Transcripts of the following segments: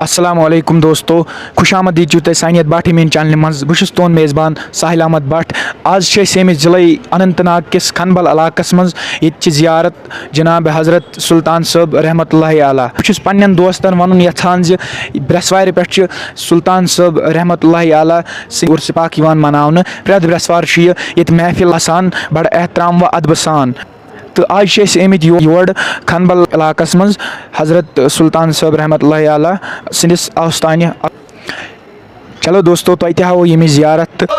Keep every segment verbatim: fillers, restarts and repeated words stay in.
السلام علیکم دوستو، خوش آمدید چھو تۄہہِ سانہِ یتھ باٹھی مین چینلہِ منٛز۔ بہٕ چھُس تُہُنٛد میزبان ساحل احمد بٹ۔ آز چھِ أسۍ ییٚمہِ ضلعے اننت ناگ کِس کھنبل علاقس منٛز۔ ییٚتہِ چھِ زیارت جناب حضرت سلطان صٲب رحمت اللہ علیہ۔ بہٕ چھُس پننٮ۪ن دوستن ونُن یژھان زِ برٛٮ۪سوارِ پٮ۪ٹھ چھِ سلطان صٲب رحمت اللہ علیہ سٕنٛدۍ عرس پاک یِوان مناونہٕ۔ پرٛٮ۪تھ برٛٮ۪سوار چھُ یہِ ییٚتہِ محفل آسان بڑٕ احترام و ادبہٕ سان۔ تہٕ آز چھِ أسۍ آمٕتۍ یو-، یور کھنبل علاقس منٛز حضرت سلطان صٲب رحمت اللہ علیہ سٕنٛدِس آستانہِ۔ چلو دوستو، تۄہہِ تہِ ہاوو ییٚمِچ زیارت تہٕ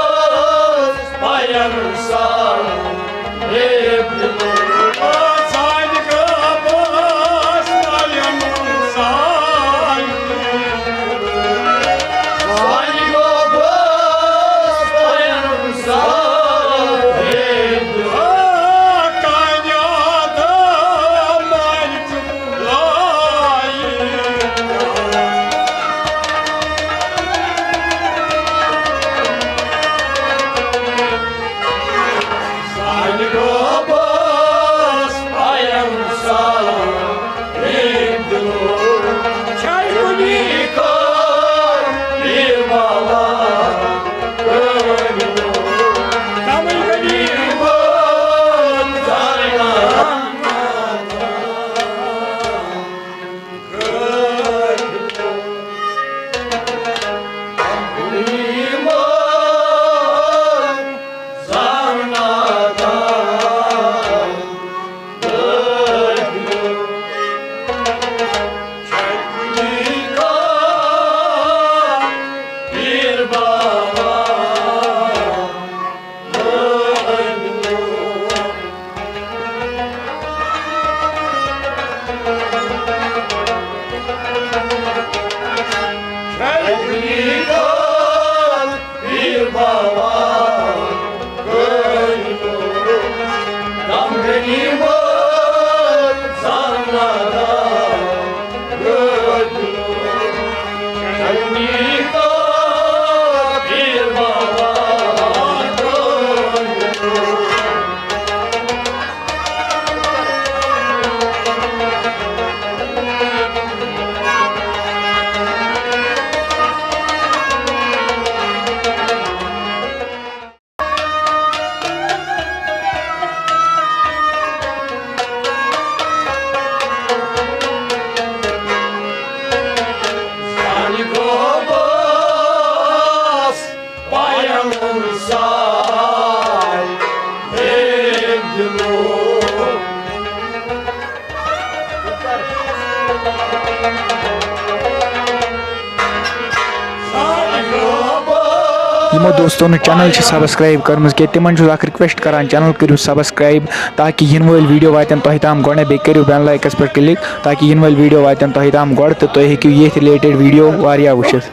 یِمو دوستو نہٕ چینل چھِ سبسکرائب کٔرمٕژ کینٛہہ، تِمن چھُس اکھ ریکویسٹ کران، چینل کٔرِو سبسکرائب، تاکہِ یِنہٕ وٲلۍ ویڈیو واتن تۄہہِ تام گۄڈٕ۔ بیٚیہِ کٔرِو بیل آیکس پٮ۪ٹھ کلک، تاکہِ یِنہٕ وٲلۍ ویڈیو واتن تۄہہِ تام گۄڈٕ تہٕ تُہۍ ہیٚکِو ییٚتھۍ رِلیٹڈ ویڈیو واریاہ وٕچھِتھ۔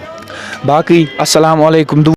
باقٕے السلام علیکم۔